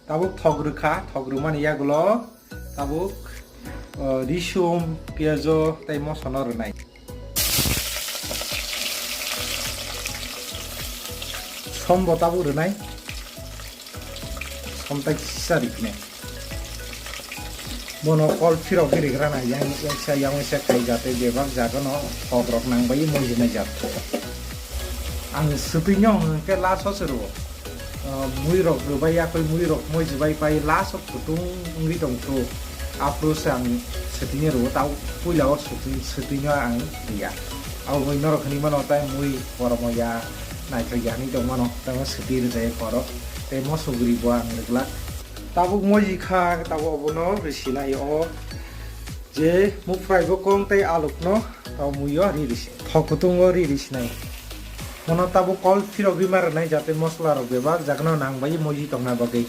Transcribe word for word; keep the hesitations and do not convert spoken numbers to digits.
Tabuk thok rwkha, thok rwmani yagulo tabuk, o, risum, piyajo tei mosono rwnai. Sombo tabuk rwnai. Somtai kisa rikne. Bono kol phirok ri rikra na yang yaksa yang waisa khai jate bebak jagano thok rok nang bai moi jinai jat. Ang swtwi no hwnkhe last o se rwo. Ah, mui rok rwbai yakoi mui rok moi jibai pai last o kutung wngwi tong thu. Aphuru se ang swtwi no rwo tau puila o swtwi swtwi no ang riya. Abo bai norok hwnwi mano tai mui borok mo ya naithok ya hwnwi tong mano tai swtwi rwjai borok tei mosok guri bo ang rwglak. Tabuk moji kha, tabuk obono risi nai o je muk fry bo kong tei aluk no tau mui o ri risi. Thok kutung o ri risi nai. Mono tabuk kol phirok ri ma rwnai jate mosla rok bebak jagano nang bai moji tongna bagwi.